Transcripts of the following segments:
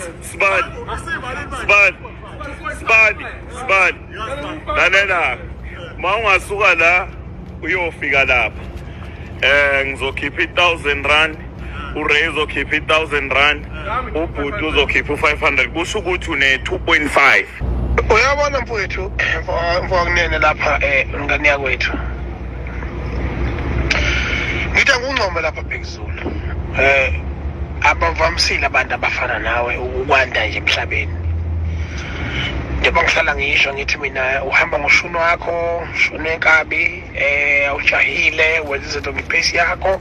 Sibali, sibali, sibali, sibali. Lalela, ma ungasuka la uyofika lapha, ngizokhipha i-1000 rand, uRay uzokhipha i-1000 rand, ubhuti uzokhipha u-500, kusho ukuthi une-2.5. Uyabona mfowethu, mfowakunene lapha, ngane yakwethu, ngithi angungcome lapha Bhekuzulu. Abavamisile abantu abafana nawe ukwanda nje emhlabeni. Njengoba ngihlala ngisho ngithi mina uhamba ngoshuni wakho, shuni wenkabi, awujahile, wenza izinto nge-pace yakho.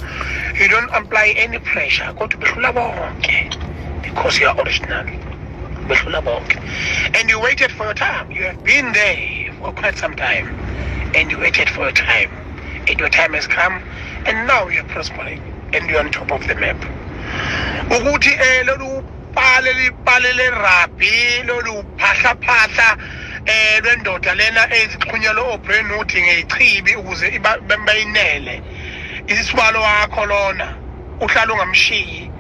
You don't apply any pressure, kodwa behlula bonke because you are original. Behlula bonke and you waited for your time. You have been there for quite some time and you waited for your time, and your time has come, and now you're prospering and you're on top of the map. Ukuthi lolu pale lipale le rugby, lolu phahla phahla lwendoda lena ezixhunyelwe oBrentwood ngechibi ukuze bayinele isibalo wakho lona, uhlala ungamshiyi,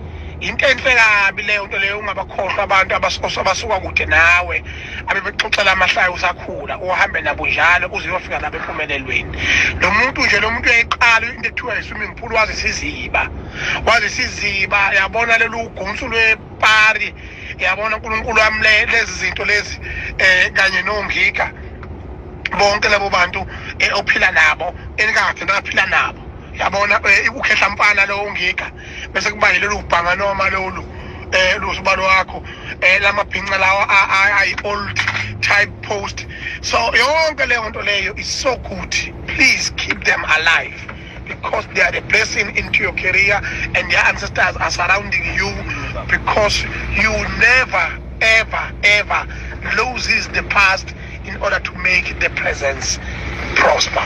into enhle kabi leyo nto leyo. Ungabakhohlwa abantu abasuka kude nawe, abebexoxela amahlaya usakhula, uhambe nabo njalo uze uyofika lapha empumelelweni. Lo muntu nje, lo muntu uyayiqala into ekuthiwa i-swimming pool, wazi isiziba, wazi isiziba. Yabona lelu gunsu lwepari, yabona uNkulunkulu wami, lezi zinto lezi kanye nongika bonke labo bantu ophila nabo, enikade naphila nabo, yabona, ukhehla mfana lo ungika, bese kuba yilolu bhanga noma lolu lusibalo wakho, lamabhinca lawa ayi old type post. So yonke leyo nto leyo is so good. Please keep them alive because they are a blessing into your career and their ancestors are surrounding you, because you never ever ever loses the past in order to make the present prosper.